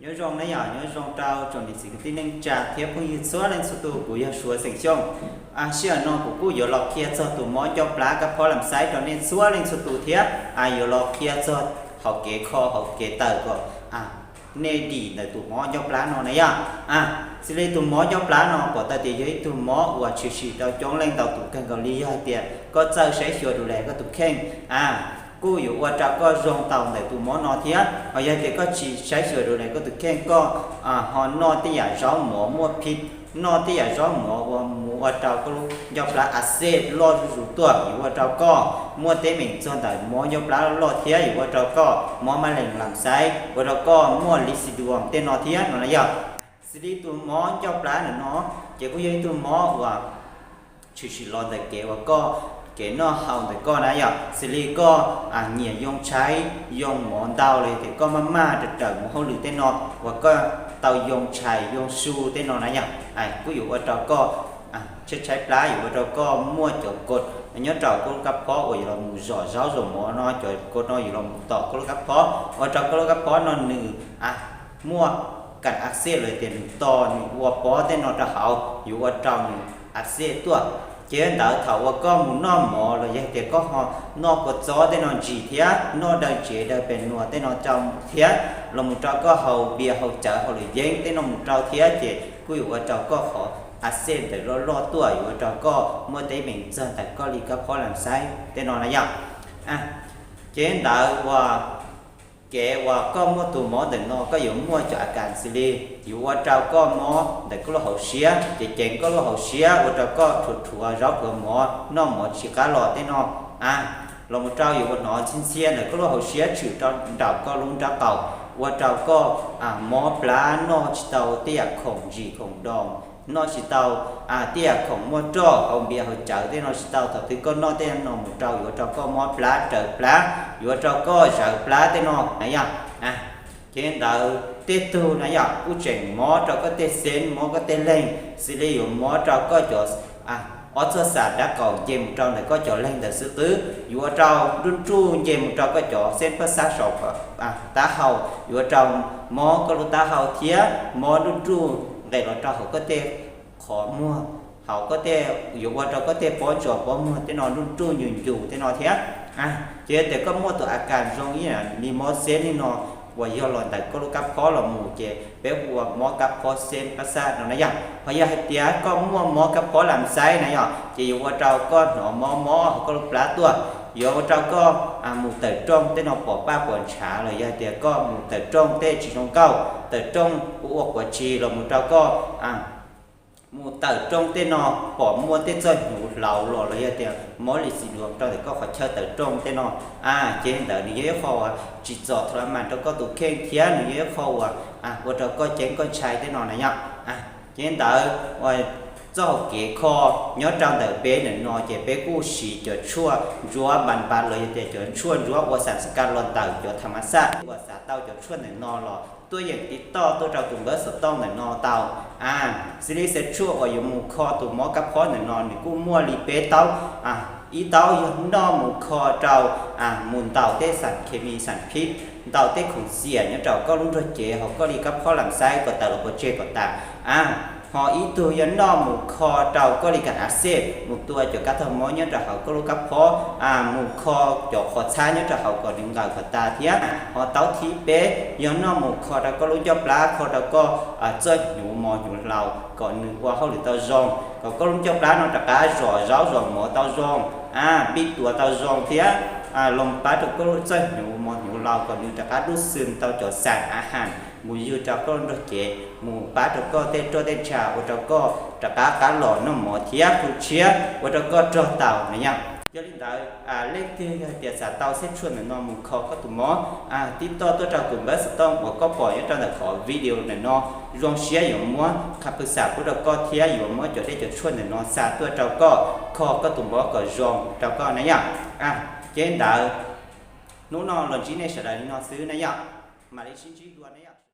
Nyob zoo na yom, nyob zoo rau tsoom niam txiv kwv tij neej tsa thiab phooj ywg txhua leej txhua tus, kuv yog Suav xeem Xyooj. Sij hawm no kuv kuj yuav los qhia txog tus mob ncauj plab kab phob lam xaib rau nej txhua leej txhua tus thiab yuav los qhia txog hauv kev kho hauv kev tawm kom nej dim ntawm tus mob ncauj plab no na yom. Xws li tus mob ncauj plab no pom tau tias yog ib tug mob uas tshwm sim rau coob leej ntau tus kawg nkaus li. Yog hais tias koj txawj saib xyuas du le koj tus kheej, kuj yuav ua rau koj zoo tau ntawm tus mob no thiab. Ho yog tias koj tsis saib xyuas du le koj tus kheej, koj ho noj tej yam zaub mov muaj phij, noj tej yam zaub mov uas mus ua rau koj lub ncauj plab a xej loj zuj zus tuaj, yuav ua rau koj muaj teeb meem txog ntawm mob ncauj plab loj thiab yuav ua rau koj mob mab lees lam xaib, ua rau koj muaj lis xis duas tej no thiab no na yom. Xws li tus mob ncauj plab ntawm no ces kuj yog ib tug mob uas tshwm sim los ntawm kev uas koj, kev noj haus ntawm koj na yom. Xws li koj nyiam yoo tshais yoo mov ntau los yog tias koj maj maj raws raws mus hauj lwm tej no uas koj tau yoo tshais yoo su tej no na yom, kuj yuav ua rau koj tshaib tshaib plab, yuav ua rau koj muaj cov kod nyob rau koj lub kab phob uas yuav los mus zom zaub zom mov no, cov kod no yuav los mus tom koj lub kab phob, ua rau koj lub kab phob no nws muaj kas a xej los yog tias nws to, nws ua pob tej no rau hauv, yuav ua rau nws a xej tuaj. Ces ntawd thaum uas koj mus noj mov los yog tias koj ho noj kua txob tej no ntsis thiab noj daw ntsev daw pes nuas tej no rau thiab los mus rau koj haus npias haus cawv haus luam yeeb tej no mus rau thiab ces kuj yuav ua rau koj qhov a xej ntawd loj loj tuaj, yuav ua rau koj muaj teeb meem txog ntawm koj li kab phob lam xaib tej no na yom. Ces ntawd uas kev uas koj muaj tus mob ntawm no koj yuav muaj cov a kas xws li yuav ua rau koj mob ntawm koj lub hauv siab, ces ceev koj lub hauv siab, ua rau koj rhuav rhuav zaub rhuav mov, noj mov tsis qab los tej no, los mus rau yuav ua hnov ntxhiab ntxhiab ntawm koj lub hauv siab tshwm rau nraum koj lub nrab qaum, ua rau koj mob plab, noj tsis tau tej yam khoom ntsim khoom doos, noj tsis tau tej yam khoom muaj roj, haus npias haus cawv tej no tsis tau. Thaum twg koj noj tej no mus rau yuav ua rau koj mob plab raws plab, yuav ua rau koj zawv plab tej no na yom. Ces ntawd tej tug na yom kuj tseem mob rau koj tej xeeb, mob koj tej leeg, xws li yuav mob rau koj cov ob txoj xas dab qaum nce mus rau ntawm koj cov leeg ntawm xub qwb, yuav ua rau nruj nruj nce mus rau koj cov xeeb pab xab saum taub hau, yuav ua rau mob koj lub taub hau thiab mob nruj nruj nqes los rau hauv koj tej qhov muag, hauv koj tej, yuav ua rau koj tej pob ntsos pob muag tej no nruj nruj nyuj nyuj tej no thiab. Ces yog tias koj muaj tus a kas zoo ib yam li mob xeeb li no uas yog los ntawm koj lub kab phob los mus ces peb hu ua mob kab phob xeeb pab xab no na yom. Ho yog hais tias koj muaj mob kab phob lam xaib na yom, ces yuav ua rau koj hnov mob mob hauv koj lub plab tuaj, yuav ua rau koj mus tawm rooj tej no pom paj pom ntshav los yog hais tias koj mus tawm rooj tej tsis zoo nkauj, tawm rooj ua ua quav tsis los mus rau koj mus tawm rooj tej no pom muaj tej txoj hnyuv hlaus los los yog tias mob lis xis duas rau ntawm koj qhov chaw tawm rooj tej no, ces ntawd nws yog ib qho uas tsim txom thaum la mas rau koj tus kheej thiab nws yog ib qho uas ua rau koj ceeb koj ntshai tej no na yom. Ces ntawd txoj hauv kev kho nyob rau ntawm peb ntawm no ces peb kuj siv cov tshuaj ntsuab npas npas los yog tias cov tshuaj ntsuab ua xas kas los ntawm cov tham mas xaj uas xav tau cov tshuaj ntawm no los tuaj yeem tiv toj tuaj rau tus npawb xov tooj ntawm no tau. Xws li xeeb tshuaj uas yuav mus kho tus mob kab phob ntawm no nws kuj muaj li peb taub. Ib taub yog noj mus kho rau mus ntaus tej xam khes mis xam phib, ntaus tej khoom xiam nyob rau koj lub nruag cev hauv koj li kab phob lam xaib kom tawm los pov tseg kom tas. Ho ib tug yog noj mus kho rau koj li kas a xej mus tua cov kab tog mob nyob rau hauv koj lub kab phob, mus kho cov qhov txhab nyob rau hauv kom nws nqawm kom tas thiab. Ho taub thib peb yog noj mus kho rau koj lub ncauj plab, kho rau koj txoj hnyuv mos hnyuv hlaus kom nws ua hauj lwm tau zoo, kom koj lub ncauj plab no rov qab zom zaub zom mov tau zoo, pij tuav tau zoo thiab los pab rau koj lub txoj hnyuv mos hnyuv hlaus kom nws rov qab dub xwm tau cov xam a has mus ywg rau koj lub nruag cev, mus pab rau koj tej roj tej ntsha ua rau koj rov qab qab los noj mov thiab tu tshiab ua rau koj rog taus na yom. Yog li ntawd, leej twg yog hais tias xav tau xeeb tshuaj ntawm no mus kho koj tus mob, tiv toj tuaj rau tus npawb xov tooj uas koj pom nyob rau ntawm qhov video ntawm no, zoo siab yuav muab qha pw xam pub rau koj thiab yuav muab cov dej cov tshuaj ntawm no xa tuaj rau koj kho koj tus mob kom zoo rau koj na yom. Ces ntawd, hnub no los ntsib nej sawv daws li no xwb na yom, mam li sib ntsib dua na yom.